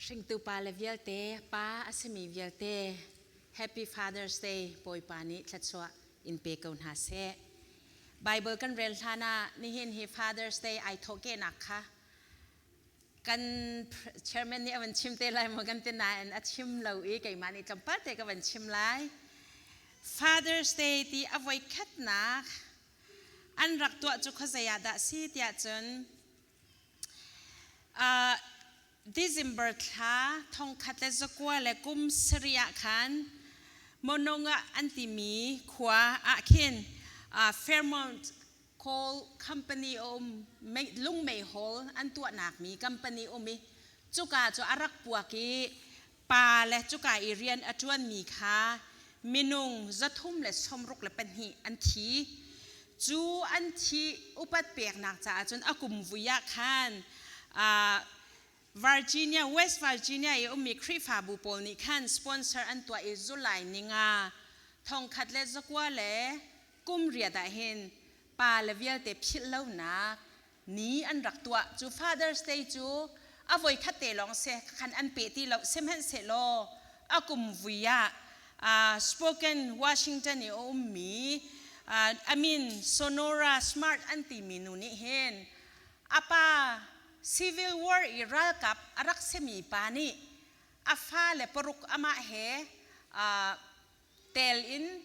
Hringtu pa le vialte, pa a simi vialte, Happy Father's Day Bawipa nih thluachuah in pe ko hna seh. Bible kan rel hlan ah nihin hi Father's Day ai thawhkehnak kha kan chairman nih a van chim te lai maw kan ti nain a chim lo i keimah nih tlawmpal te ka van chim lai. Father's Day ti a voikhatnak an rak tuah cu khuazei ah dah si tiah cun December thla 1917 ah khan Monongah an timi khua ah khin Fairmont Coal Company a um lungmeihol an tuahnak mi company um i cuka cu a rak puak i pa le cuka i rian a ṭuanmi kha minung 362 an thi. Cu an thih upat peknak caah cun a kum vui ah khan Virginia, West Virginia i ummi Khrihfabu pawl nih khan sponsor an tuah i July ninga 1918 ah hin pa le vialte philh lonak ni an rak tuah. Cu Father's Day cu a voikhat te lawng si khan an pe ti lo. Sihmanhsehlaw a kum vui ah Spokane, Washington i a ummi a min Sonora Smart an timi nu nih hin a pa Civil War i ralkap a rak simi pa nih a fale paruk amah he tel in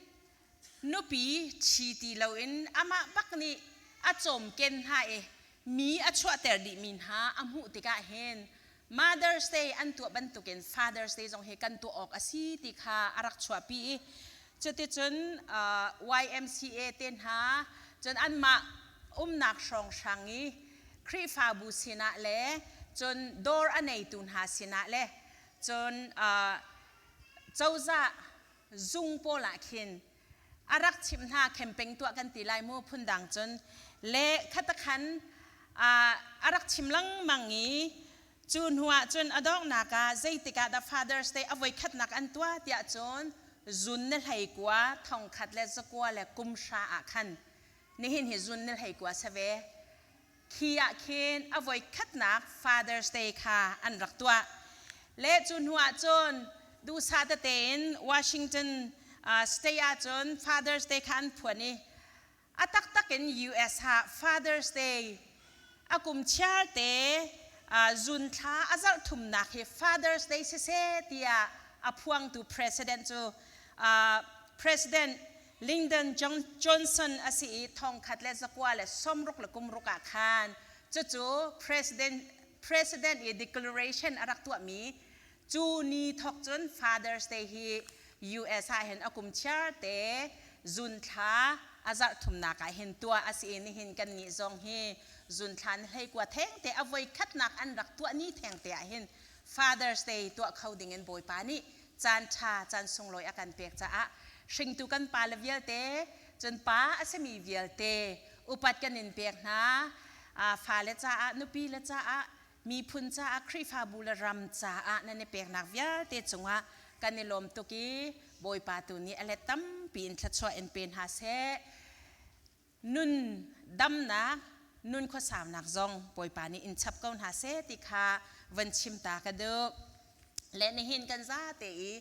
nupi ṭhi ti loin amah bak nih a cawmken hna i mi a chuahter dihmi hna a hmuh tikah hin Mother's Day an tuah bantukin Father's Day zong hi kan tuah awk a si ti kha a rak chuahpi i cuticun YMCA te hna cun anmah umnak hrawnghrang i Khrihfabu sinah le cun dawr a neitu hna sinah le cun cozah zung pawl ah khin a rak chimh hna. Camping tuah kan ti lai mu phundang cun le khatakhan a rak chim lengmang i cu hnu ah cun a donghnak ah zeitik ah dah Father's Day a voikhatnak an tuah tiah cun zun ni 19 1910 ah khan. Nihin hi zun ni 19 si ve. Khi ah khin a voikhatnak Father's Day kha an rak tuah. Le cu hnu ah cun duhsah tete in Washington State ah cun Father's Day kha an phuan i a taktak in US ah Father's Day a kum chiar te zun thla a zarh thumnak hi Father's Day siseh tiah a phuangtu president cu President Lyndon Johnson a si i 1966 ah khan cucu president i declaration a rak tuahmi cu ni thawk cun Father's Day hi US ah hin a kum chiar te zun thla a zarh thumnak ah hin tuah a si i nihin kan nih zong hi zun thla ni 19 thengte a voi khatnak an rak tuah ni thengte ah hin Father's Day tuah kho ding in Bawipa nih caan ṭha caan sunglawi a kan pek caah hringtu kan pale vialte cun pa a simi vialte upat kan in pek hna. Fale caah, nupi le caah, miphun caah, Khrihfabu le ram caah nan i peknak vialte cungah kan i lawm tuk i Bawipa tu nih a let tampi in thluachuah in pe hna seh. Nun damnak, nun khuasaunak zong Bawipa nih in chap ko hna seh ti kha van chim ta ka duh. Le nihin kan zate i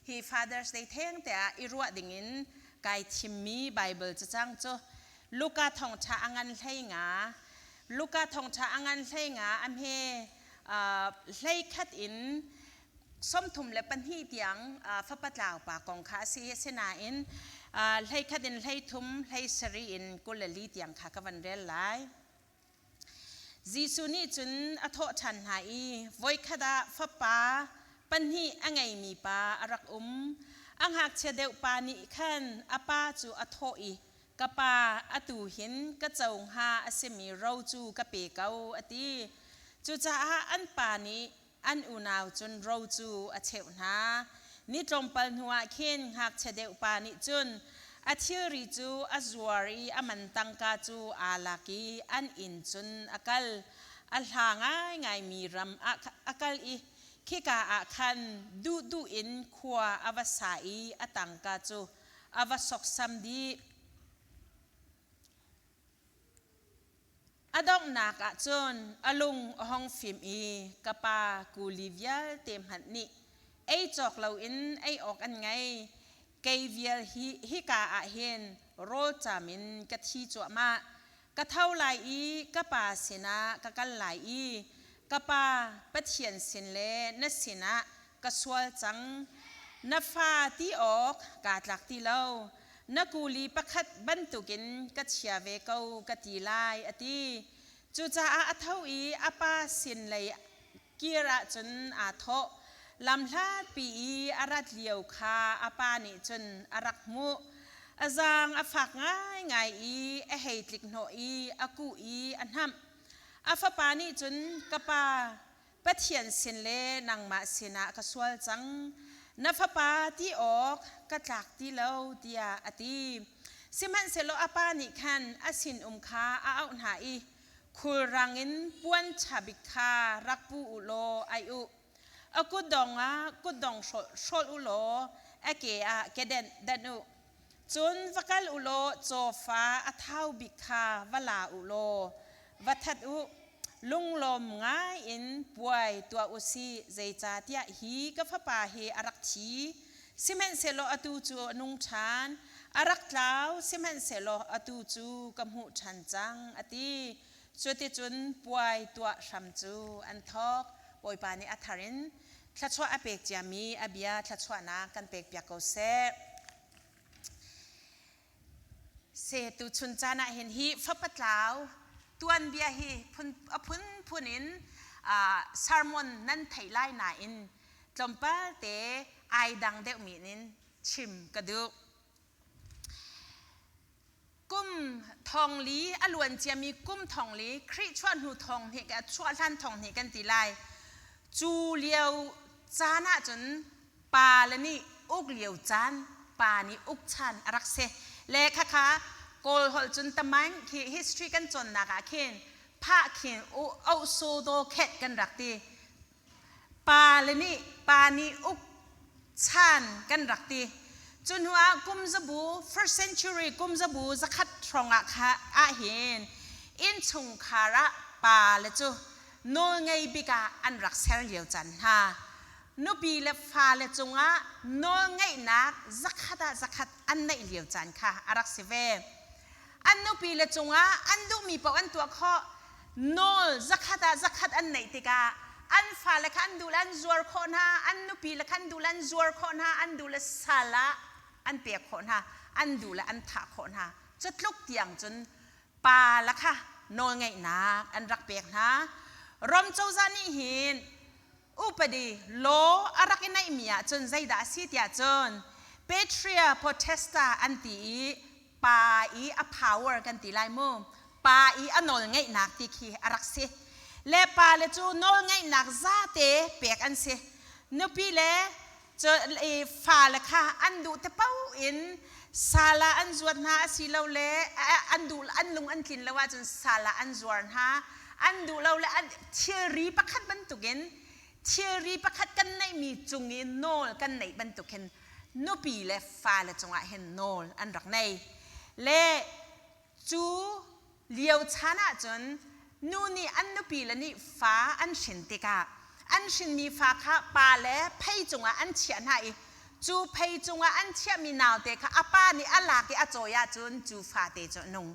hi Father's Day theng te ah i ruah ding in kai thimmi Bible cacang cu Luka thawngṭha a ngan 15, Luka thawngṭha a ngan 15 a hme 31 in 32 tiang fapa tlau pa kong kha a si. Asinain 31 in 33, 37 in 24 tiang kha ka van rel lai. Jesuh nih cun a thawh ṭhan hna i, Voikhat ah fapa pahnih a ngeimi pa a rak um. A ngakchia deuh pa nih khan a pa cu a thawh i, Ka pa, atu hin ka co hnga a simi ro cu ka pe ko, a ti. Cucaah an pa nih an unau cun ro cu a cheuh hna. Ni tlawmpal hnuah khin ngakchia deuh pa nih cun a thilri cu a zuar i a man tangka cu aa lak i an inn cun a kal. A hla ngaingaimi ram ah a kal i khika ah khan duhduh in khua a va sa i a tangka cu a va soksam dih. A donghnak ah cun a lung a hong fim i ka pa kuli vialte hmanh nih ei cawk loin ei awk an ngei. Kei vial hi hika ah hin rawlṭam in ka thi cuahmah. Ka tho lai i ka pa sinah ka kal lai i ka pa Pathian sin le na sinah ka sual cang. Na fa ti awk kaa tlak ti lo. Na kuli pakhat bantukin ka chia ve ko ka ti lai, a ti. Cucaah a tho i a pa sin lei kir ahcun aa thawh. Lamhlatpi i a rat lio kha a pa nih cun a rak hmuh. A zaang a fak ngaingai i a hei tlik hnawh i a kuh i a hnamh. A fapa nih cun, Ka pa, Pathian sin le nangmah sinah ka sual cang. Na fapa ti awk ka tlak ti lo, tiah a ti. Sihmanhsehlaw a pa nih khan a sinum kha a auh hna i, Khulrang in puan ṭha bik kha rak pu u law aih u. A kutdong ah kutdong hrolh u law a ke ah kedenh danh u. Cun va kal u law cawfa a thau bik kha va la u law va that u. Lunglawm ngai in puai tuah u sih, zeicahtiah hi ka fapa hi a rak thi, sihmanhsehlaw atu cu a nung ṭhan, a rak tlau, sihmanhsehlaw atu cu ka hmuh ṭhan cang, a ti. Cuticun puai tuah hram cu an thawk. Bawipa nih a thar in thluachuah a pek ciami a bia thluachuahnak kan pekpiak ko seh. Se tuchun caan ah hin hi fapatlau tuanbia hi phun a phunphun in sermon nan theih lai nain tlawmpal te ai dang deuhmi in chim ka duh. Kum thongli a luan ciami kum thongli Khrih chuah hnu thong hnih chuah hlan thong hnih kan ti lai. Cu lio caan ahcun pa le nih uk lio caan pa nih uk chan a rak si le khakha kawl holh cun tamaing khi history kan cawnnak ah khin phah khin oh so do khet kan rak ti pa le nih pa nih uk chan kan rak ti cu hnu ah kum zabu first century kum zabu zakhat hrawng ah kha ah hin innchungkhar ah pa le cu nawlngei bik ah an rak ser lio caan hna nupi le fale cungah nawlngeihnak zakhat ah zakhat an neih lio caan kha a rak si ve. An nupi le cungah an duhmi paoh an tuah khawh. Nawl zakhat ah zakhat an neih tikah an fale kha an duh le an zuar khawh hna, an nupi le kha an duh le an zuar khawh hna, an duh le sal ah an pek khawh hna, an duh le an thah khawh hna. Cu tluk tiang cun pa la kha nawlngeihnak an rak pek hna. Rom cozah nih hin upadi law a rak i neihmi ahcun zeidah a si tiah cun Patria Potesta an ti i pa i a power kan ti lai mu pa i a nawlngeihnak ti khi a rak si le pa le cu nawlngeihnak zate pek an si nupi le fale kha an duh te paoh in sala an zuat hna asilole an duh an lung an tlin lo ahcun sala an zuar hna an duh lo le an thilri pakhat bantukin thilri pakhat kan neihmi cung i nawl kan neih bantukin nupi le fale cungah hin nawl an rak nei le Cu lio chan ahcun nu nih an nupi le nih fa an hrin tikah an hrinmi fa kha pa le phei cungah an chiah hna i cu phei cungah an chiahmi naute kha a pa nih a lak i a cawi ahcun cu fate cu a nung.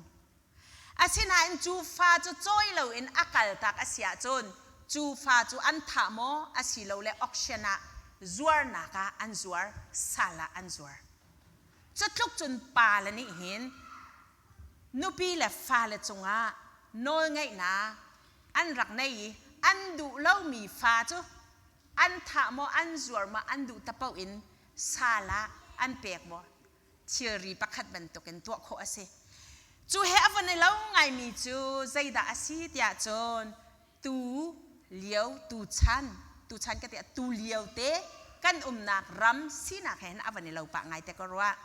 Asinain cu fa cu cawi loin a kaltak a si ahcun cu fa cu an thah maw asilole auction ah zuarnak ah an zuar, sal ah an zuar. Cutluk cun pale nih hin nupi le fale cungah nawlngeihnak an rak nei i an duh lomi fa cu an thah maw an zuar maw an duh ta paoh in sal ah an pek maw thilri pakhat bantukin tuah khawh a si. Cu he a von i lo ngaimi cu zeidah a si tiah cun tu lio tuchan tuchan ka ti tu lio te kan umnak ram sinak he hin a van i lo pah ngai te ka ruah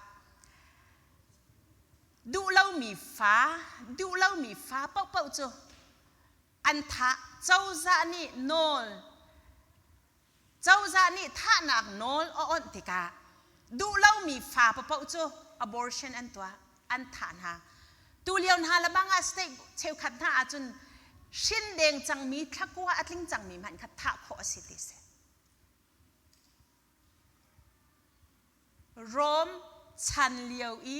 duh lomi fa duh lomi fa paohpaoh cu an thah cozah nih nawl Cozah nih thahnak nawl a awnh tikah duh lomi fa paoh cu abortion an tuah, an thah hna. Tulio hna lebang ah state cheukhat hna ahcun Hrin deng cangmi thlakua a tling cangmi hmanh kha thah khawh a si ti si. Rom chan lio i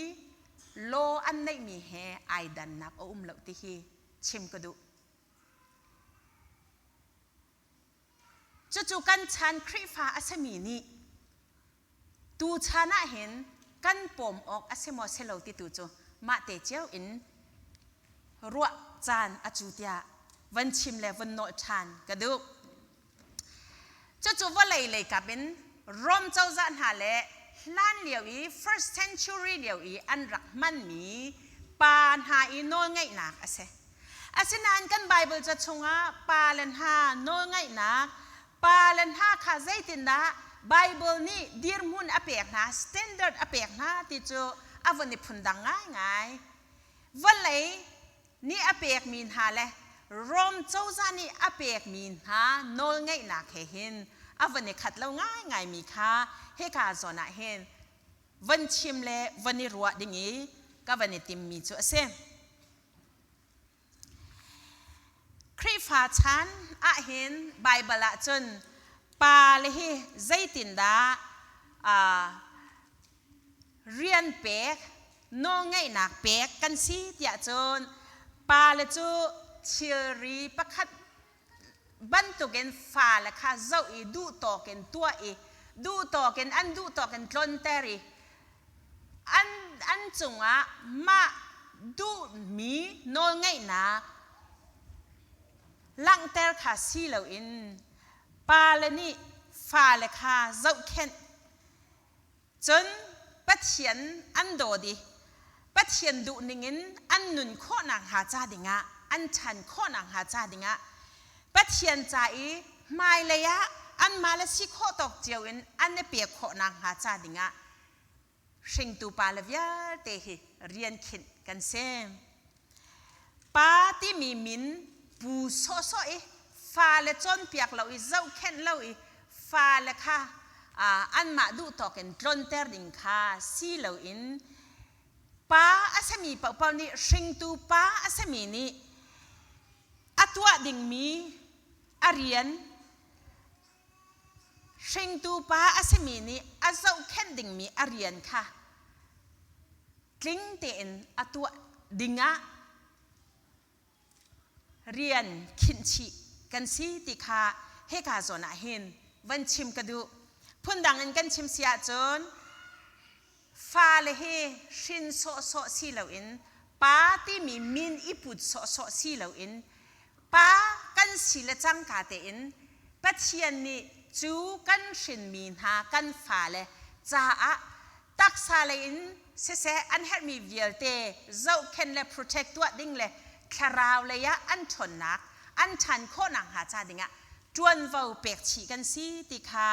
law an neihmi he ai dannak a um lo ti hi chim ka duh. Cucu kan chan Khrihfa a simi nih tu chan ah hin kan pawm awk a si maw si lo ti tu cu mah te cio in ruah caan a cu tiah van chim le van nawl ṭhan ka duh. Cucu vawlei lei kap in Rom cozah hna le hlan lio i first century lio i an rak hmanmi pa hna i nawlngeihnak a si. Asinain kan Baibal ca chungah pa le hna nawlngaihnak, pa le hna kha zeitindah Baibal nih dirhmun a pek hna, standard a pek hna ti cu a vun i phundang ngaingai. Vawlei nih a pekmi hna le Rom cozah nih a pekmi hna nawlngeihnak he hin a vun i khat lo ngaingaimi kha hika zawn ah hin von chim le von i ruah ding i ka van i timmi cu a si. Khrihfa chan ahhin Baibal ahcun pa le hi zeitindah rian pek, nawlngeihnak pek kan si tiah cun pa le cu thilri pakhat bantukin fale kha zoh i duh tawk in tuah i duh tawk in an duh tawk in tlonter i an cungah mah duhmi nawlngeihnak langhter kha si loin pale nih fale kha zohkhenh. Cun Pathian an dawt i Pathian duh ningin an nun khawh nakhnga ca dingah, an ṭhan khawh nakhnga ca dingah Pathian ca i hmailei ah anmah le si khawh tawk cio in an i pek khawh nakhnga ca dingah hringtu pale vialte hi rian khinh kan si. Pa timi min pu sawhsawh i fale cawnpiak lo i zohkhenh lo i fale kha anmah duh tawk in tlonter ding kha si loin pa a sami paohpaoh nih hringtu pa a sami nih a tuah dingmi a rian hringtu pa a simi nih a zohkhenh dingmi a rian kha tling tein a tuah dingah rian khinh chih kan si ti kha hika zawn ah hin van chim ka duh. Phundang in kan chim si ahcun fale hi hrin sawhsawh si loin pa timi min i put sawhsawh si loin pa kan si le cangka tein Pathian nih cu kan hrinmi hna kan fale caah taksa lei in siseh an herhmi vialte zohkhenh le protect tuah ding le thlarau lei ah an ṭhawnnak an ṭhan khawh nakhnga ca dingah ṭuanvo pek chih kan si ti kha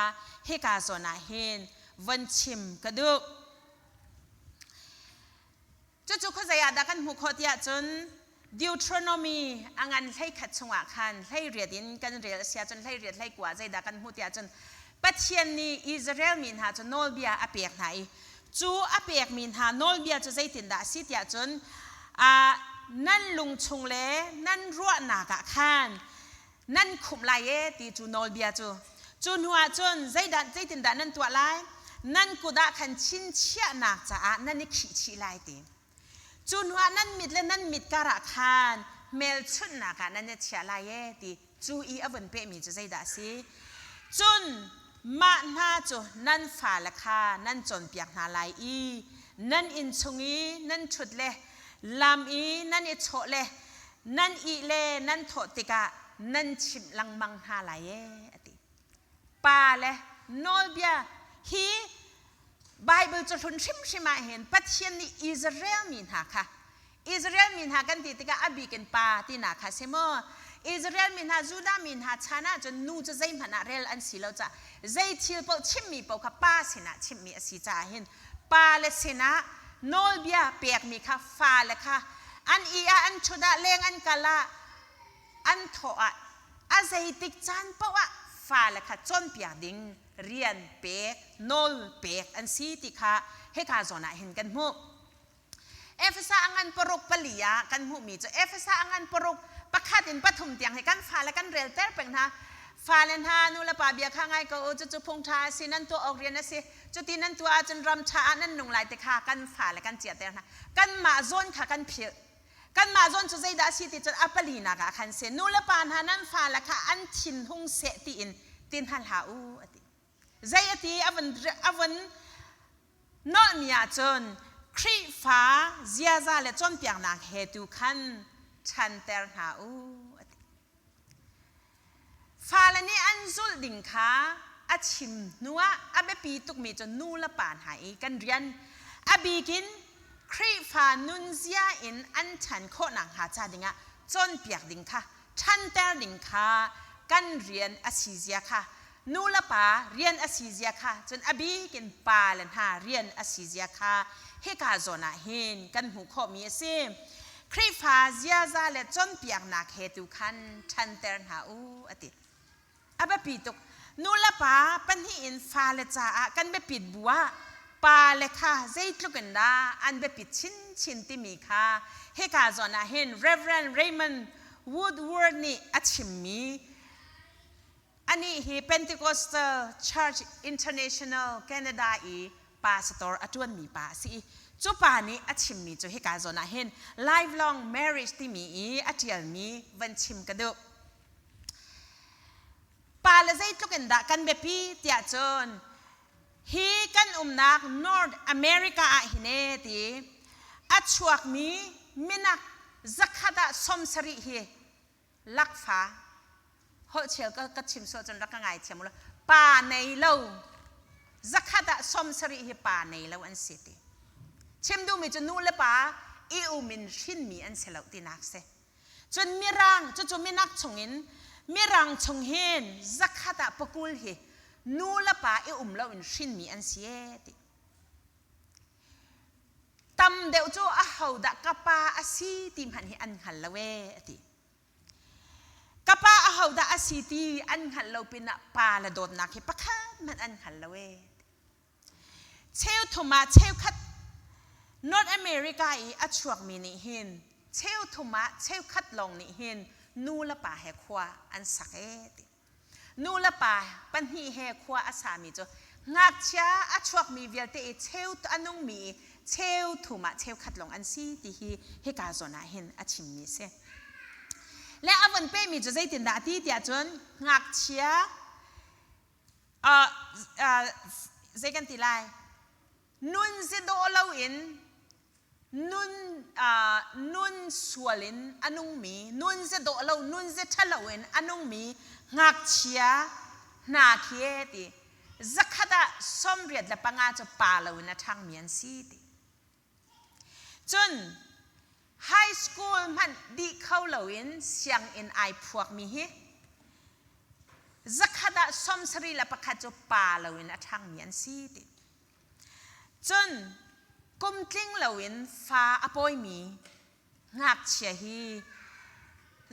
hika zawn ah hin von chim ka duh. Cucu khuazei ah dah kan hmuh khawh tiah cun Deuteronomy a ngan 11 chungah khan 18 in kan rel a si ahcun 18 19 zeidah kan hmuh tiah cun Pathian nih Israel mi hna cu nawlbia a pek hna i cu a pekmi hna nawlbia cu zeitindah a si tiah cun nan lung chung le nan ruahnak ah khan nan khumh lai e ti cu nawlbia cu cu hnu ah cun zeidah zeitindah nan tuah lai nan kut ah khan chinchiahnak caah nan i khih chih lai ti cu hnu ah nan mit le nan mit karah khan hmelchunhnak ah nan i chiah lai e ti cu i a vun pehmi cu zeidah a si cun mah hna cu nan fale kha nan cawnpiak hna lai i nan inn chung i nan ṭhut le lam i nan i chawh le nan ih le nan thawh tikah nan chimh lengmang hna lai ee a ti. Pa le nawlbia hi Bible cu hlun hrimhrim ah hin Pathian nih Israel mi hna kha Israel mi hna kan ti tikah a bik in pa tinak kha si maw Israel mi hna Judah mi hna chan ah cun nu cu zeihmanh ah rel an si lo caah zei thil paoh chimmi paoh kha pa sinah chimmi a si caah hin pale sinah nawlbia pekmi kha fale kha an i ah an ṭhut ah leng an kal ah an thawh ah a zeitik caan paoh ah fale kha cawnpiak ding rian pek nawl pek an si ti kha hika zawn ah hin kan hmuh. Efesa a ngan paruk pali ah kan hmuhmi cu Efesa a ngan paruk Pakhat in pathum tiang hi kan fale kan relter peng hna. Fale hna, nu le pa bia kha ngai ko u, cucu phung ṭha a si, nan tuah awk rian a si. Cuti nan tuah ahcun ram ṭha ah nan nung lai ti kha kan fale kan ciahter hna. Kanmah zawn kha kan philh. Kanmah zawn cu zeidah a si ti cun a palinak ah khan si. Nu le pa hna nan fale kha an thin hung seh tiin ti hna hlah u, a ti. Zei a ti a vun nolhmi ahcun Khrihfa ziaza le cawnpiaknak he tu khan ṭhanter hna u a ti. Fale nih an zulh ding kha a chim hnuah a biapi tukmi cu nu le pa hna i kan rian a bikin Khrihfa nunzia in an ṭhan khawh nakhnga ca dingah cawnpiak ding kha ṭhanter ding kha kan rian a si zia kha nu le pa rian a si zia kha cun a bik in pa le hna rian a si zia kha hika zawn ah hin kan hmuh khawhmi a si. Khrihfa ziaza le cawnpiaknak he tu khan ṭhanter hna u a ti. A biapi tuk. Nu le pa pahnih in fale caah kan biapit bu ah pale kha zeitluk in dah an biapit chinchin timi kha hika zawn ah hin Reverend Raymond Woodward nih a chimmi anih hi Pentecostal Church International Canada i pastor a ṭuanmi pa a si i cu pa nih a chimmi cu hika zawn ah hin lifelong marriage timi i a ṭialmi van chim ka duh. Pa le zeitluk in dah kan biapi tiah cun hi kan umnak North America ah hin e ti a chuakmi minak zakhat ah 70 hi lakfa holh chel ka chim sual cun rak ka ngaithiam u pa nei lo zakhat ah 70 hi pa nei lo an si ti chim duhmi cu nu le pa i um in hrinmi an si lo tinak si. Cun Mirang, cucu minak chungin Mirang chung hin zakhat ah pakul hi nu le pa i um loin hrinmi an si ee ti. Tam deuh cu ahodah ka pa a si ti hmanh hi an hngal lo ee a ti. Ka pa ahodah a si ti an hngalh lo pinah pa le dawtnak hi pakhat hmanh an hngal lo ee. Cheu thum ah cheukhat North America i a chuakmi nih hin cheu thum ah cheukhat lawng nih hin nu le pa he khua an sak ee ti. Nu le pa pahnih he khua a sami cu ngakchia a chuakmi vialte i cheu a nungmi i cheu thum ah cheukhat lawng an si ti hi hika zawn ah hin a chimmi si. Le a von pehmi cu zeitindah a ti tiah cun ngakchia Zei kan ti lai? Nun si dawh loin nun nun sual in a nungmi, nun si dawh lo, nun si ṭha loin a nungmi ngakchia hna khi e ti zakhat ah 85 cu pa loin a ṭhangmi an si ti. Cun high school hmanh dih kho loin sianginn ai phuakmi hi zakhat ah 71 cu pa loin a ṭhangmi an si ti. Cun kum tling loin fa a pawimi ngakchia hi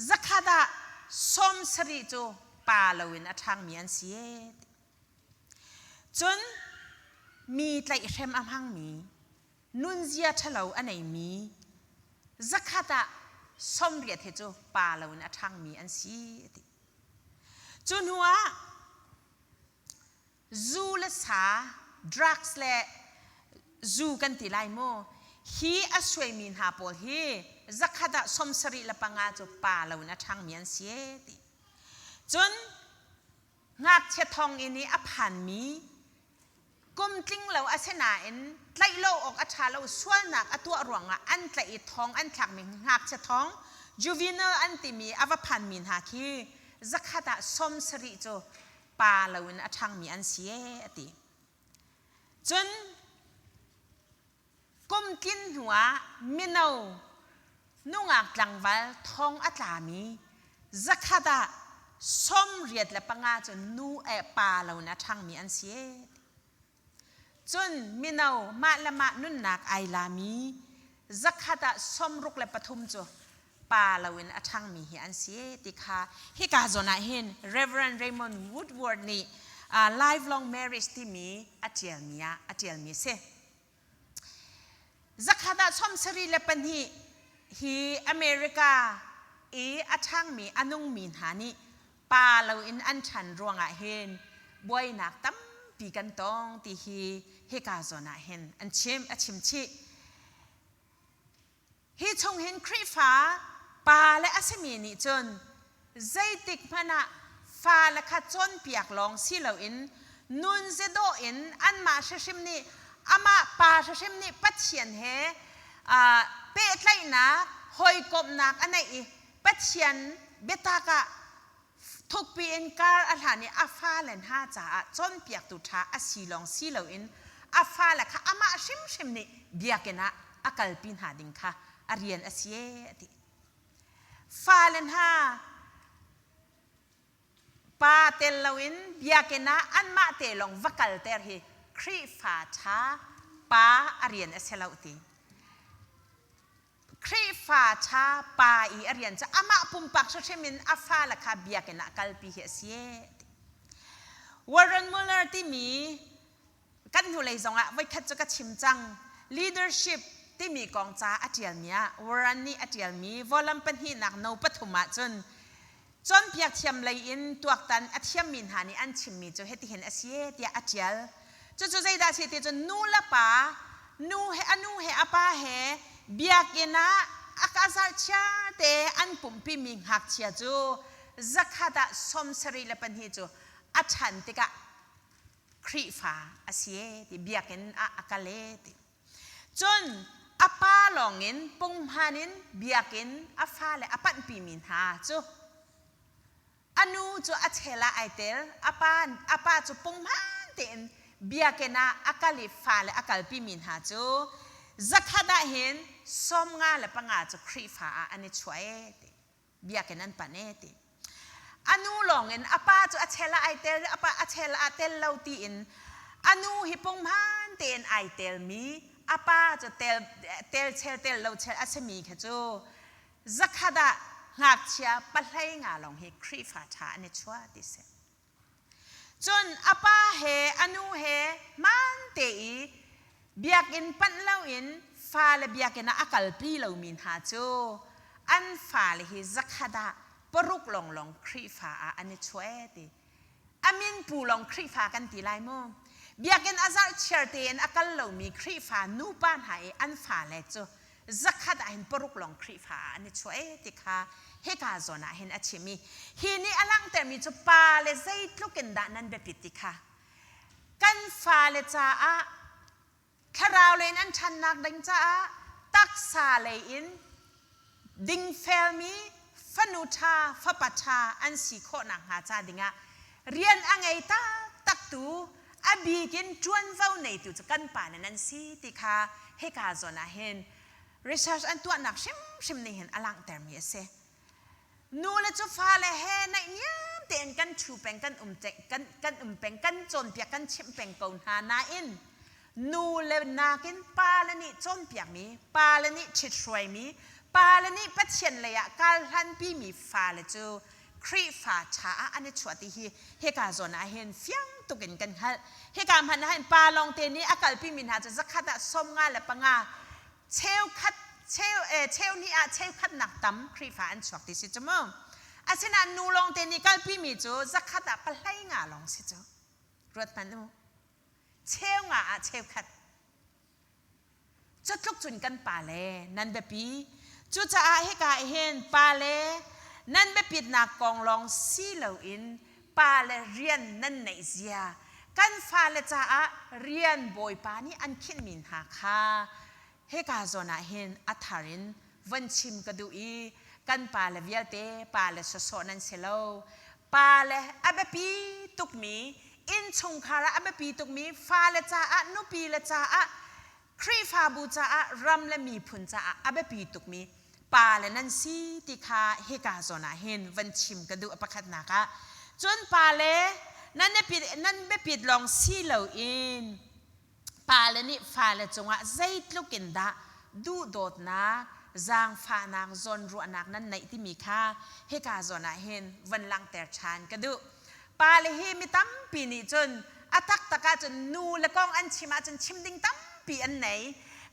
zakhat ah 70 cu pa loin a ṭhangmi an si ee ti. Cun mi tlaihhrem a hmangmi, nunzia ṭhalo a neimi zakhat ah 80 hi cu pa loin a ṭhangmi an si a ti. Cu hnu ah zu le sa, drugs le zu kan ti lai mu, hi a suaimi hna pawl hi zakhat ah 75 cu pa loin a ṭhangmi an si e ti. Cun Ngakchia thonginn i a phanmi kum tling lo a si nain tlaih lo awk a ṭha lo sualnak a tuah ruangah an tlaih i thong an thlakmi ngakchia thong juvenile an timi a va phanmi hna khi zakhat ah 70 cu pa loin a ṭhangmi an si ee a ti. Cun kum tlin hnuah mino nungak tlangval thong a tlami zakhat ah 85 cu nu eh pa lo in a ṭhangmi an si ee. Cun mino mah le mah nunnak ai lami zakhat ah 63 cu pa loin a ṭhangmi hi an si ee ti kha hika zawn ah hin Reverend Raymond Woodward nih lifelong marriage timi a ṭialmi ah a ṭialmi a si. Zakhat ah 72 hi America i a ṭhangmi a nungmi hna nih pa loin an ṭhan ruangah hin buainak tampi kan tong ti hi hika zawn ah hin an chim a chim chih. Hi chung hin Khrihfa pa le a simi nih cun zeitik hmanh ah fale kha cawnpiak lawng si loin nun zedawh in anmah hrihrim nih amah pa hrihrim nih Pathian he pehtlaihnak hawikomhnak a neih i Pathian biatak ah thukpi in kar a hlan i a fale hna caah cawnpiaktu ṭha a si lawng si loin a fale kha amah hrimhrim nih biakinn ah a kalpi hna ding kha a rian a si ee a ti. Fale hna pa tel loin biakinn ah anmah te lawng va kalter hi Khrihfa ṭha pa a rian a si lo ti. Khrihfa ṭha pa i a rian cu amah pumpak hrimhrim in a fale kha biakinn ah kalpi hi a si. Warren Muller timi kan hnulei zongah voikhat cu ka chim cang. Leadership timi kong ca a ṭialmi ah Warren nih a ṭialmi volume pahnihnak no pathum ah cun cawnpiak thiam lei in tuaktan a thiammi hna nih an chimmi cu hitihin a si tiah a ṭial. Cucu zeidah a si ti cun nu le pa, nu he a nu he a pa he biakinn ah a ka zarhchia te an pumhpimi ngakchia cu zakhat ah 72 cu a ṭhan tikah Khrihfa a si e ti biakinn ah a kal e ti. Cun a pa lawngin punghman in biakinn a fale a panhpimi hna cu a nu cu a chel ah ai tel, a pa cu punghman tein biakinn ah a kal i fale a kalpimi hna cu zakhat ah hin 55 cu Khrihfa ah an i chuah e ti. Biakinn an panh e ti. A nu lawngin a pa cu a chel ah ai tel, a pa a chel ah tel lo tiin a nu hi punghman tein ai telmi, a pa cu tel tel chel tel lo chel a simi kha cu zakhat ah ngakchia 15 lawng hi Khrihfa ṭha an i chuah ti si. Cun a pa he a nu he hmaan te i biakinn panh loin fale biakinn ah a kalpi lomi hna cu an fale hi zakhat ah paruk lawnglawng Khrihfa ah an i chuah ti. A min pu lawng Khrihfa kan ti lai mu. Biakinn a zarh chiar tein a kal lomi Khrihfa nupa hna i an fale cu zakhat ah hin paruk lawng Khrihfa ah an i chuah e ti kha hika zawn ah hin a chim i hi nih a langhtermi cu pa le zeitluk in dah nan biapit ti kha kan fale caah thlarau lei in an ṭhannak ding caah taksa lei in dingfelmi fanu ṭha fapa ṭha an si khawh nakhnga ca dingah rian a ngei taktak tu a bik in ṭuanvo neitu cu kan pa le nan si ti kha hika zawn ah hin research an tuahnak hrimhrim nih hin a langhtermi a si. Nu le cu fale he naihniam tein kan ṭhu peng, kan um kan, kan um peng, kan cawnpiak, kan chimh peng ko hna nain nu le nakin pa le nih cawnpiakmi, pa le nih ṭhithruaimi, pa le nih Pathian lei ah kal hlanpimi fale cu Khrihfa ṭha ah an i chuah ti hi hika zawn ah hin fiang tuk in kan hngalh. Hika hmanh ah hin pa lawngte nih a kalpimi hna cu zakhat ah 55 cheukhat cheu cheu hnih ah cheukhat nak tam Khrihfa an chuak ti si cu mu. Asinain nu lawngte nih kalpimi cu zakhat ah 15 lawng si cu. Ruat hmanh u. Cheu nga ah cheukhat. Cutluk cun kan pale nan biapi. Cucaah hika hin pale nan biapitnak kong lawng si loin pale rian nan neih zia kan fale caah rian Bawipa nih an khinhmi hna kha hika zawn ah hin a thar in von chim ka duh i kan pale vialte pale sawsawh nan si lo. Pale a biapi tukmi innchungkhar ah a biapi tukmi fale caah nupi le caah Khrihfabu caah ram le miphun caah a biapi tukmi pale nan si ti kha hika zawn ah hin van chim ka duh a pakhatnak ah. Cun pale nan biapit nan biapit lawng si loin pale nih fale cungah zeitluk in dah duhdawtnak, zaangfahnak, zawnruahnak nan neih timi kha hika zawn ah hin von langhter ṭhan ka duh. Pale hi mi tampi nih cun a taktak ahcun nu le kong an chim ahcun chim ding tampi an nei.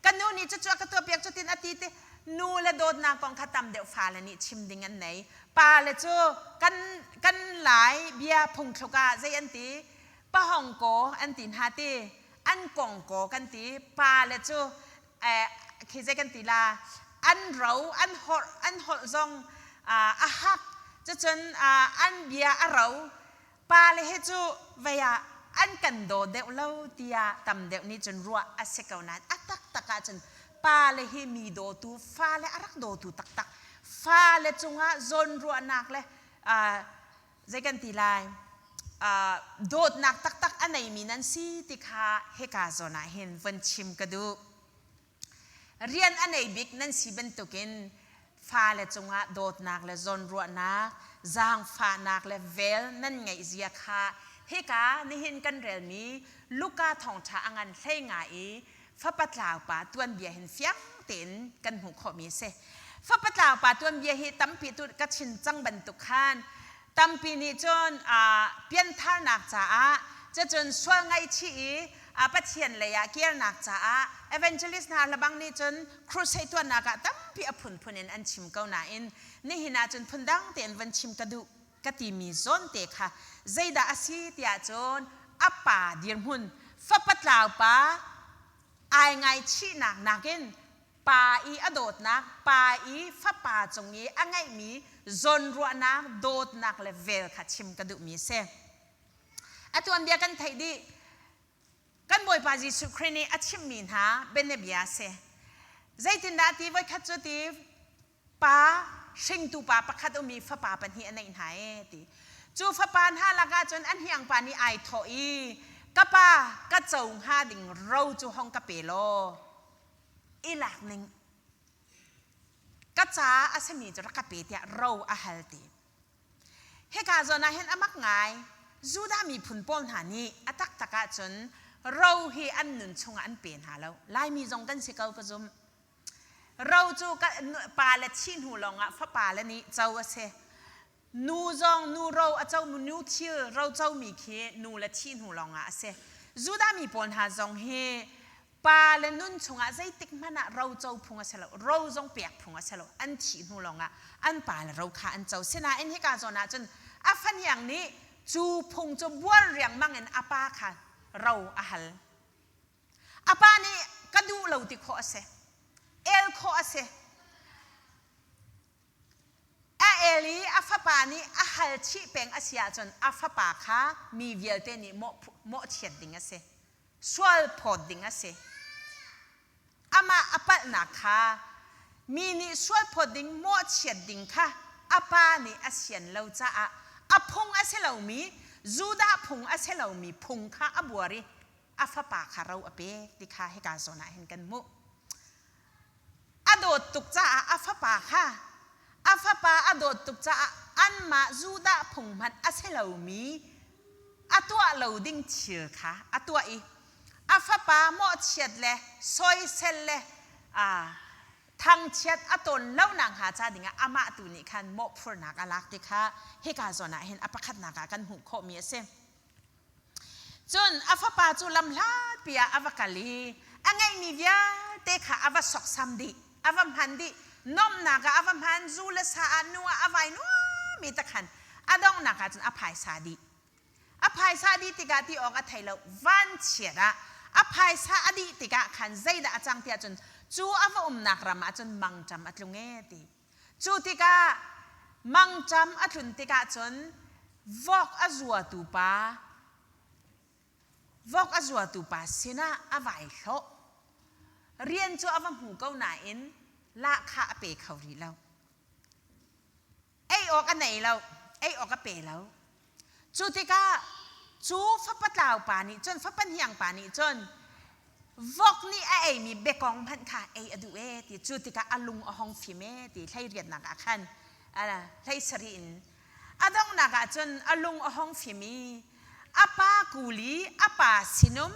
Ka nu nih cucu a ka tuahpiak cutin a ti ti. Nu le dawtnak kong kha tam deuh fale nih chim ding an nei. Pa le cu kan kan lai bia phungthluk ah zei an ti? Pahong ko an ti hna ti. An kong ko kan ti. Pa le cu khi zei kan ti la an ro an holh an holh zong a hak cucun an bia a ro pa le he cu vei ah an kan daw deuh lo tiah tam deuh nih cun ruah a si ko nain a taktak ahcun pa le hi mi dawtu fale a rak dawtu taktak fale cungah zawnruahnak le zei kan ti lai dawtnak taktak a neimi nan si ti kha hika zawn ah hin von chim ka duh. Rian a nei bik nan si bantukin fale cungah dawtnak le zawnruahnak, zaangfahnak le vel nan ngeih zia kha hika nihin kan relmi Luka thawngṭha a ngan hlei nga i fapa tlau pa tuanbia hin fiang tein kan hmuh khawhmi a si. Fapa tlau pa tuanbia hi tampi tu ka chin cang bantuk khan tampi nih cun piantharnak caah cun sual ngaihchih i Pathian lei ah kirnak caah evangelist hna lebang nih cun crusade tuahnak ah tampi a phunphun in an chim ko nain nihin ah cun phundang tein van chim ka duh ka timi zawn te kha zeidah a si tiah cun a pa dirhmun fapa tlau pa ai ngaichihnak nakin pa i a dawtnak pa i fapa cung i a ngeihmi zawnruahnak dawtnak le vel kha chim ka duhmi a si. A tuanbia kan theih dih. Kan Bawipa Jesuh Khrih nih a chimhmi hna bianabia a si. Zeitindah ti voikhat cu ti pa hringtu pa pakhat um i fapa pahnih a neih hna e ti. Cu fapa hna lakah cun a hniangpa nih ai thawh i ka pa ka co hnga ding ro cu hong ka pe law i lak ning ka ca a simi cu rak ka pe tiah ro a hal ti. Hika zawn ah hin a mak ngai. Judah miphun pawl hna nih a taktak ahcun ro hi an nun chungah an pe hna lo. Laimi zong kan si ko ka zum. Ro cu pa le thi hnu lawngah fapa le nih co a si. Nu zong nu ro a comi nu thil ro comi khi nu le thi hnu lawngah a si. Judah mi pawl hna zong hi pa le nun chungah zeitik hmanh ah ro co phung a si lo ro zong pek phung a si lo an thih hnu lawngah an pa le ro kha an co sinain hika zawn ah cun a fahniang nih cu phung cu buar riangmang in a pa kha ro a hal a pa nih ka duh lo ti khawh a si el khawh a si A el i a fapa nih a hal chih peng a si ahcun a fapa kha mi vialte nih mawhchiat ding a si. Sual phawt ding a si. Amah a palhnak kha mi nih sual phawt ding mawhchiat ding kha a pa nih a sian lo caah a phung a si lomi Judah phung a si lomi phung kha a buar i a fapa kha ro a pek ti kha hika zawn ah hin kan hmuh. A dawt tuk caah a fapa kha a fapa a dawt tuk caah anmah Judah phung hmanh a si lomi a tuah lo ding thil kha a tuah i a fapa mawhchiat le soisel le thangchiat a tawn lo nakhnga ca dingah amah tu nih khan mawhphurnak a lak ti kha hika zawn ah hin a pakhatnak ah kan hmuh khawhmi a si. Cun a fapa cu lamhlatpi ah a va kal i a ngeihmi vialte kha a va sawksam dih, a va hman dih. Nuamhnak ah a va hman, zu le sa ah nu ah a vai nuami te khan a donghnak ah cun a phaisa dih. A phaisa dih tikah ti awk a thei lo. Vanchiat ah a phaisa a dih tikah khan zeidah a cang tiah cun cu a va umnak ram ah cun mangṭam a tlung ee ti. Cu tikah mangṭam a tlun tikah cun vok a zuatu pa vok a zuatu pa sinah a vai hlawh. Rian cu a va hmu ko nain lahkhah a pe kho rih lo. Ei awk a nei lo, ei awk a pe lo. Cu tikah cu fapa tlau pa nih cun fapa hniang pa nih cun vok nih a eimi bekong hmanh kha ei a duh ee ti cu tikah a lung a hong fim ee ti hlei riatnak ah khan hlei sarih in a donghnak ah cun a lung a hong fim i a pa kuli a pa sinum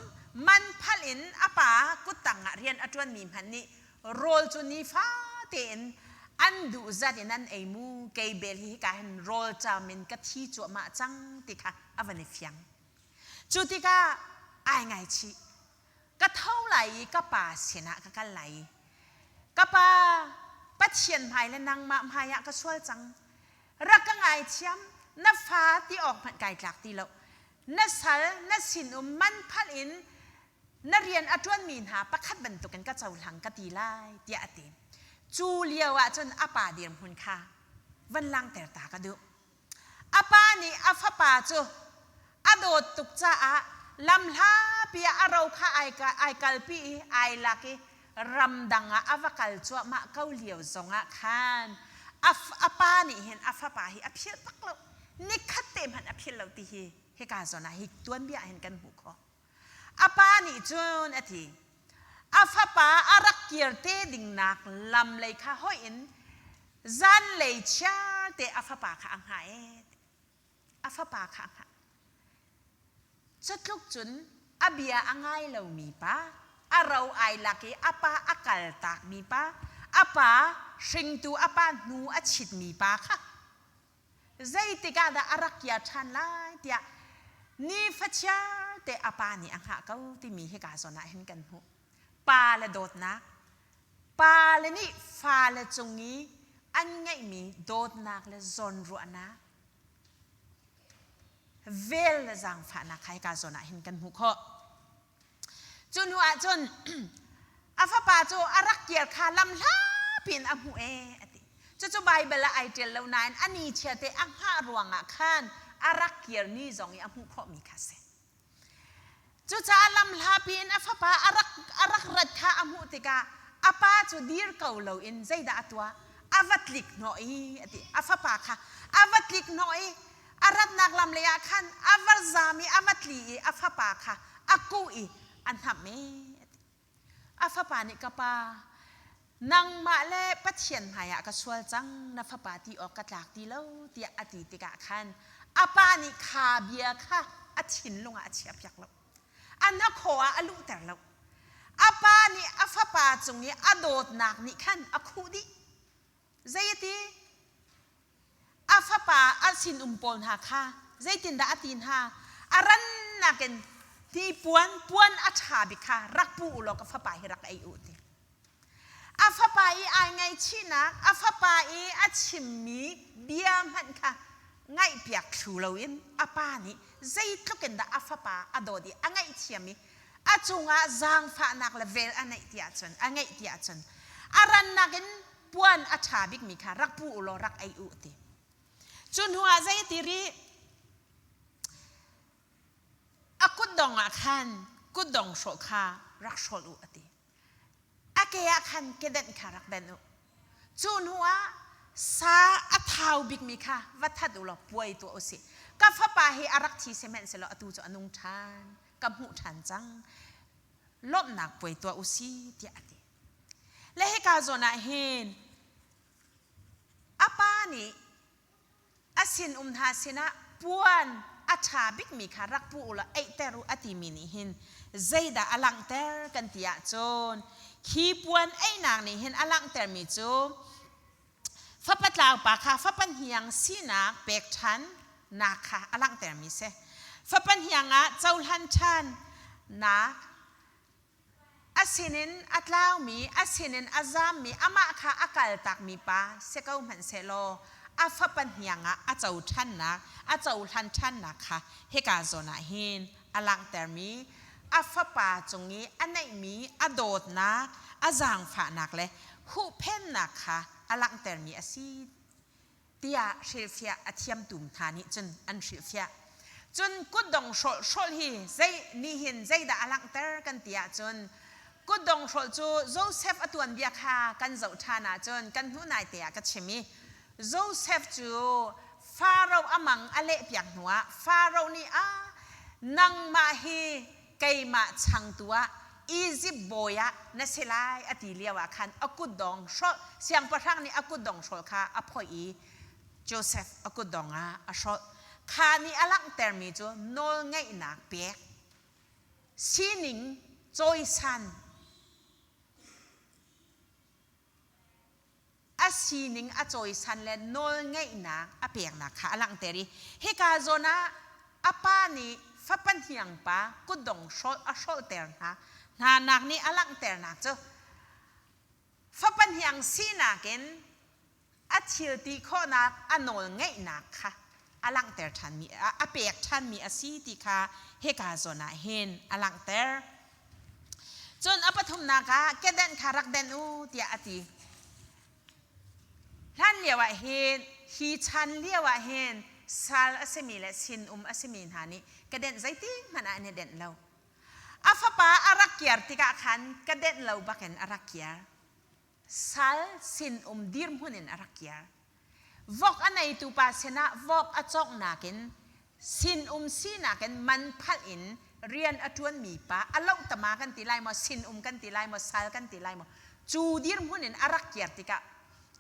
man phalh in a pa kuttang ah rian a ṭuanmi hmanh nih rawl cu nifa tein an duh zat in an ei mu kei bel hi hika hin rawl cam in ka thi cuahmah cang ti kha a van i fiang cu tikah ai ngaichih ka tho lai i ka pa sinah ka kal lai i ka pa. Pathian hmai le nangmah hmai ah ka sual cang. Rak ka ngaithiam, na fa ti awk hmanh kai tlak ti lo. Na sal, na sinum man phalh in na rian a ṭuanmi hna pakhat bantukin ka cohlang ka ti lai, tiah a ti. Cu lio ah cun a pa dirhmun kha van langhter ta ka duh. A pa nih a fapa cu a dawt tuk caah lamhlapi ah a ro kha ai kalpi i ai lak i ramdang ah a va kal cuahmah ko lio zongah khan a pa nih hin a fapa hi a philh bak lo. Nikhat te hmanh a philh lo ti hi hika zawn ah hi tuanbia hin kan hmuh khawh. A pa nih cun a ti. A fapa a rak kir te dingnak lam lei kha hoih in zanlei chiarte a fapa kha a hngah ee. A fapa kha a hngah. Cutluk cun a bia a ngai lomi pa, a ro ai lak i a pa a kaltakmi pa, a pa hringtu a pa hnu a chitmi pa kha zeitik ah dah a rak kiar ṭhan lai tiah nifachiar te a pa nih a hngah ko timi hika zawn ah hin kan hmuh. Pa le dawtnak, pa le nih fale cung i an ngeihmi dawtnak le zawnruahnak, vel le zaangfahnak kha hika zawn ah hin kan hmuh khawh. Cu hnu ah cun a fapa cu a rak kir kha lam hlapi in a hmuh ee a ti. Cucu Baibal ah ai ṭial lo nain a ni chiate a hngah ruangah khan a rak kir ni zong i a hmuh khawhmi kha a si. Cucaah lam hlapi in a fapa a rak, a rak rat kha a hmuh tikah a pa cu dir ko loin zeidah a tuah? A va tlik hnawh i a ti. A fapa kha a va tlik hnawh i a ratnak lam lei ah khan a va zam i a va tli i a fapa kha a kuh i a hnamh e a fapa nih ka pa nangmah le Pathian hmaiah ka sual cang na fapa ti awk ka tlak ti lo tiah a ti tikah khan a pa nih kha bia kha a thinlung ah a chiahpiak lo a hnakhaw ah a luhter lo a pa nih a fapa cung i a dawtnak nih khan a khuh dih zei a ti A fapa a sinum pawl hna kha zeitindah a ti hna? A rannak in hnipuan puan a ṭha bik kha rak pu u law ka fapa hi rak ei u ti. A fapa i ai ngaihchihnak, a fapa i a chimmi bia hmanh kha ngaihpiak thlu loin a pa nih zeitluk in dah a fapa a dawt i a ngaihthiam i a cungah zaangfahnak le vel a neih ti ahcun a ngeih ti ahcun a rannak in puan a ṭha bikmi kha rak pu u law rak ei u ti. Cu hnuah zei ti rih? A kutdong ah khan kutdong hrawh kha rak hrawlh u a ti. A ke ah khan kedenh kha rak denh u. Cu hnuah sa a thau bikmi kha va that u law puai tuah u sih. Ka fapa hi a rak thi sihmanhsehlaw atu cu a nung ṭhan, ka hmuh ṭhan cang. Lawmhnak puai tuah u si tiah a ti. Le hika zawn ah hin a pa nih a sinum hna sinah puan a ṭha bikmi kha rak pu u law eihter u a timi nih hin zeidah a langhter kan ti ahcun khi puan einak nih hin a langhtermi cu fapa tlaupa kha fapa hniang sinak pek ṭhan nak kha a langhtermi si. Fapa hniang ah cohlan ṭhan nak A sinin a tlaumi, a sinin a zammi, amah kha a kaltakmi pa si ko hmanh sehlaw a fapa hniang ah a co ṭhannak, a cohlan ṭhannak kha hika zawn ah hin a langhtermi a fapa cung i a neihmi a dawtnak, a zaangfahnak le huhphennak kha a langhtermi a si tiah hrilhfiah a thiamtu hna nih cun an hrilhfiah. Cun kutdong hrawlh hrawlh hi zei nih hin zeidah a langhter kan ti ahcun kutdong hrawlh cu Joseph a tuanbia kha kan zoh ṭhan ahcun kan hnu naite ah ka chim i Joseph cu Faro a mang a lehpiak hnuah Faro nih a nangmah hi keimah changtu ah Izipt bawi ah na si lai a ti lio ah khan a kutdong hrawlh siangpahrang nih a kutdong hrawlh kha a phoih i Joseph a kutdong ah a hrawlh. Kha nih a langhtermi cu nawlngeihnak pek, sining cawisan, a sining a cawisan le nawlngeihnak a peknak kha a langhter i hika zawn ah a pa nih fapa hniang pa kutdong hrawlh a hrawlhter hna hna nak nih a langhternak cu Fapa hniang sinak in a thil ti khawhnak a nawl ngeihnak kha a langhter ṭhanmi a pek ṭhanmi a si ti kha hika zawn ah hin a langhter. Cun a pathumnak ah kedenh kha rak denh u tiah a ti. Hlan lio ah hin hi chan lio ah hin sal a simi le sinum a simi hna nih kedenh zeitik hmanh ah an i denh lo. A fapa a rak kiar tikah khan kedenh lo bakin a rak kiar. Sal sinum dirhmun in a rak kiar. Vok a neitu pa sinah vok a cawnghnak in sinum sinak in man phalh in rian a ṭuanmi pa a lohtama kan ti lai maw sinum kan ti lai maw sal kan ti lai maw cu dirhmun in a rak kiar tikah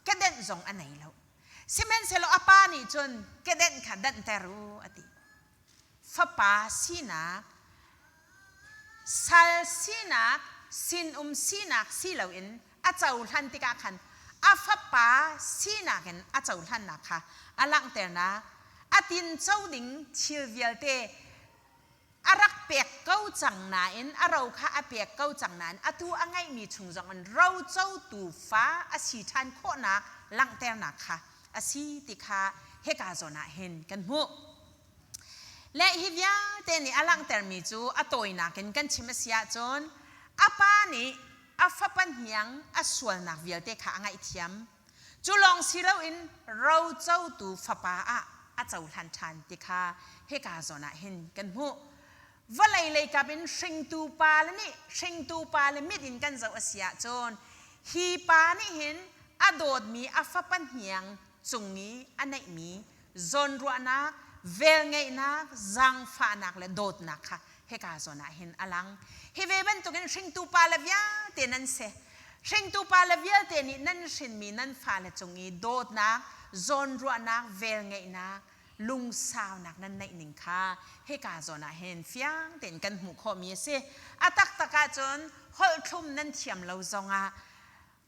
kedenh zong a nei lo. Sihmanhsehlaw a pa nih cun kedenh kha danhter u a ti. Fapa sinak, sal sinak, sinum sinak si loin a cohlan tikah khan a fapa sinak in a cohlannak kha a langhternak a tinco ding thil vialte a rak pek ko cang nain a ro kha a pek ko cang nain atu a ngeihmi chung zong in rocotu fa a si ṭhan khawhnak langhternak kha a si ti kha hika zawn ah hin kan hmuh. Le hi vialte nih a langhtermi cu a tawinak in kan chim a si ahcun a pa nih a fapa hniang a sualnak vialte kha a ngaihthiam. Cu lawng si loin rocotu fapa ah a cohlan ṭhan ti kha hika zawn ah hin kan hmuh. Vawlei leikap in hringtu pale nih hringtu pale mit in kan zoh a si ahcun hi pa nih hin a dawtmi a fapa hniang cung i a neihmi zawnruahnak, velngeihnak, zaangfahnak le dawtnak kha hika zawn ah hin a lang. Hi ve bantukin hringtu pale vialte nan si. Hringtu pale vialte nih nan hrinmi nan fale cung i dawtnak, zawnruahnak, velngeihnak, lungsaunak nan neih ning kha hika zawn ah hin fiang tein kan hmuh khawhmi a si. A taktak ahcun holh thlum nan thiam lo zongah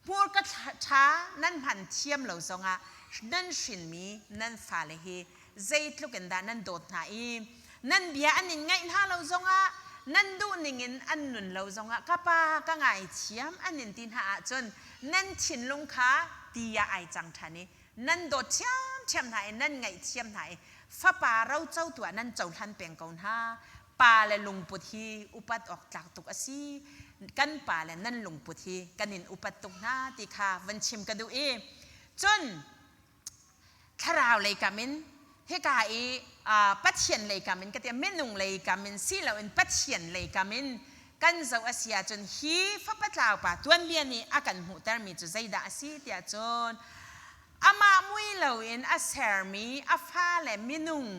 hmurka ṭha nan hman thiam lo zongah nan hrinmi nan fale hi zeitluk in dah nan dawt hna i nan bia an in ngaih hna lo zongah nan duh ningin an nun lo zongah ka pa ka ngaithiam an in ti hna ahcun nan thinlung kha ti ah ai cang ṭhan i nan dawt ṭhiamṭhiam hna i nan ngaihthiam hna i fapa rocotu ah nan cohlan peng ko hna. Pa le lungput hi upat awk tlak tuk a si. Kan pa le nan lungput hi kan in upat tuk hna ti kha van chim ka duh i cun thlarau lei kam in hika i Pathian lei kam in ka ti minung lei kam in si loin Pathian lei kam in kan zoh a si ahcun hi fapa tlau pa tuanbia nih a kan hmuhtermi cu zeidah a si tiah cun amah mui loin a sermi a fale minung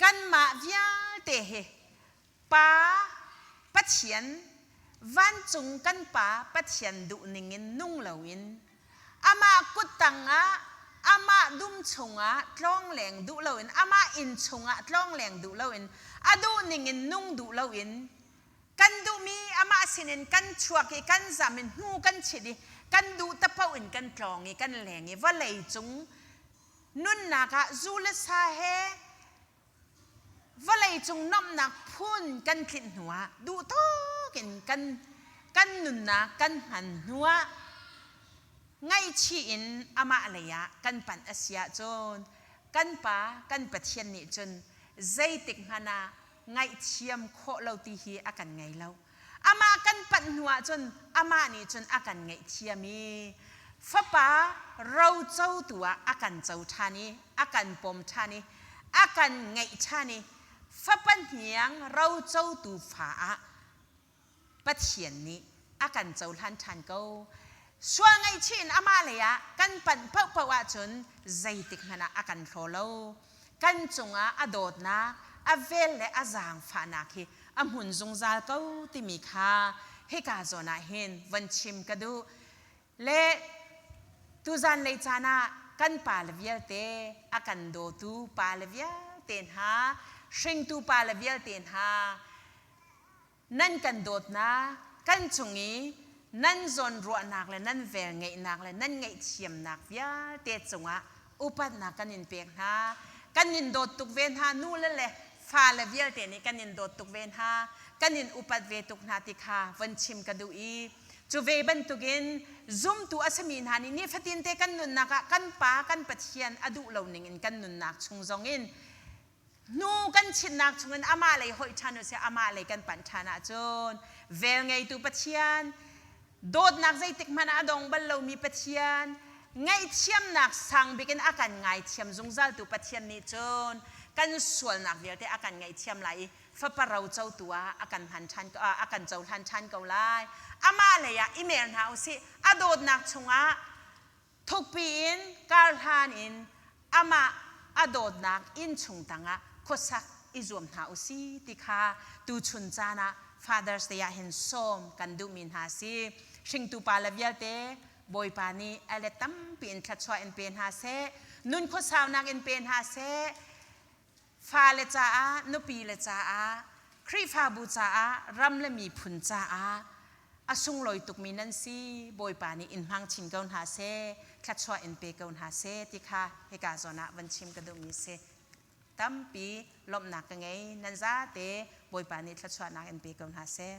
kanmah vialte hi Pa Pathian vancung kan Pa Pathian duhning in nung loin amah kuttang ah amah dum chungah tlawngleng duh loin amah inn chungah tlawngleng duh loin a duhning in nung duh loin kan duhmi amah sinin kan chuak i kan zam in hnu kan chit i kan duh tapaoh in kan tlawng i kan leng i vawlei cung nunnak ah zu le sa he Vawleicung nuamhnak phun kan tlinh hnuah duh tawk in kan kan nunnak kan hman hnuah ngaihchih in amah lei ah kan panh a si ahcun kan Pa kan Pathian nih cun zeitik hmanh ah ngaihthiam khawh lo ti hi a kan ngei lo. Amah kan panh hnu ahcun amah nih cun a kan ngaihthiam i fapa rocotu ah a kan co ṭhan i a kan pom ṭhan i a kan ngeih ṭhan i fapa hniang rocotu fa ah Pathian nih a kan cohlan ṭhan ko. Sual ngaihchih in amah lei ah kan panh paohpaoh ahcun zeitik hmanh ah a kan hlaw lo. Kan cungah a dawtnak, a vel le a zaangfahnak hi a hmun zungzal ko timi kha hika zawn ah hin von chim ka duh. Le tuzan lei caan ah kan pale vialte a kan dawtu pale vialte hna, hringtu pale vialte hna, nan kan dawtnak, kan cung i nan zawnruahnak le nan velngeihnak le nan ngaihthiamnak vialte cungah upatnak kan in pek hna. Kan in dawt tuk ve hna nu le le fale vialte nih kan in dawt tuk ve hna. Kan in upat ve tuk hna ti kha von chim ka duh i. Cu ve bantukin zumtu a simi hna nih nifatin te kan nunnak ah kan Pa kan Pathian a duh lo ning in kan nunnak chung zong in hnu kan chinnak chungin amah lei hoih ṭhan usih, amah lei kan panh ṭhan ahcun velngeitu Pathian, dawtnak zeitik hmanh ah a dong bal lomi Pathian, ngaihthiamnak sang bik in a kan ngaithiam zungzaltu Pathian nih cun kan sualnak vialte a kan ngaihthiam lai i fapa rocotu ah a kan hman ṭhan a kan cohlan ṭhan ko lai. Amah lei ah i mer hna usih, a dawtnak chungah thukpi in karhlan in amah a dawtnak innchung tangah khuasak i zuam hna usih ti kha tuchun caan ah Father's Day ah hin sawm kan duhmi hna si. Hringtu pa le vialte Bawipa nih a let tampi in thluachuah in pe hna seh, nun khuasaunak in pe hna seh, fale caah, nupi le caah, Khrihfabu caah, ram le miphun caah a sunglawi tukmi nan si. Bawipa nih in hmang chin ko hna seh, thluachuah in pe ko hna seh ti kha hika zawn ah van chim ka duhmi si. Tampi lawmhnak ka ngei. Nan zate Bawipa nih thluachuahnak in pe ko hna seh.